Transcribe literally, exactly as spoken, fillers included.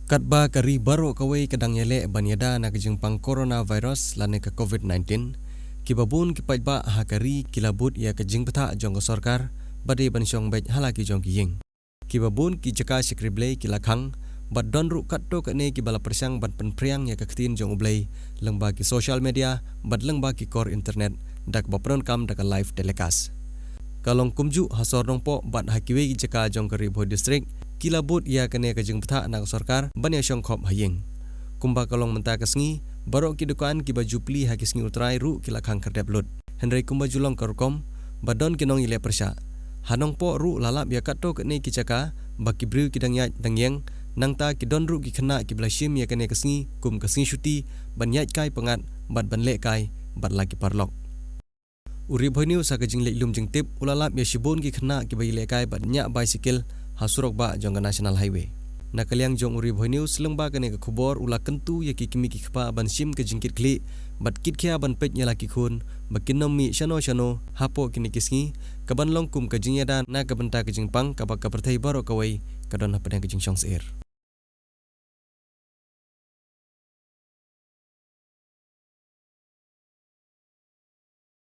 Katba ka ri baroh kawei ka dang ïaleh ban ïada na ka jingpang coronavirus lane ka COVID nineteen, kiba bun ki paidbah ha ka ri ki la bud ïa ka jingbthah jong ka sorkar ba dei ban shong beit ha la ki jong ki ïing. Kiba bun ki jaka shakri Blei ki la khang, bad don ruh katto katne kiba la pyrshang ban pynphriang ïa ka ktien jong U Blei lyngba ki social media bad lyngba ki kor internet, da kaba pyndonkam da ka live telecast. Ka long kumjuh ha sor Nongpoh bad ha kiwei ki jaka jong ka Ri Bhoi District, ki la bud ïa kane ka jingbthah na ka sorkar ban ïashong khop ha ïing. Kumba ka long mynta ka sngi, baroh ki dukan kiba ju plie ha ki sngi U Trai ruh ki la khang khyrdep lut. Hynrei kumba ju long ka rukom, ba don ki nongïaleh pyrshah, ha Nongpoh ruh la lap ïa katto katne ki jaka ba ki briew ki dang ïaid dang ïeng, nangta ki don ruh ki khynnah kiba la shim ïa kane ka sngi kum ka sngi shuti ban ïaid kai pyngngad bad ban leh kai bad la ki paralok. U Ri Bhoi News ha ka jingleit lum jingtip u la lap ïa shibun ki khynnah kiba ïaleh kai bad ñiah bicycle ha surok bah jong ka National Highway. Na ka liang jong u Ri Bhoi News, lyngba kane ka khubor u la kyntu ïa ki kmie ki kpa ban shim ka jingkitkhlieh bad kitkhia ban peit ïa la ki khun ba kin ym mih shano shano hapoh kine ki sngi, kaban long kum ka jingïada na ka bynta ka jingpang kaba ka pyrthei baroh kawei ka don hapdeng ka jingshong syier.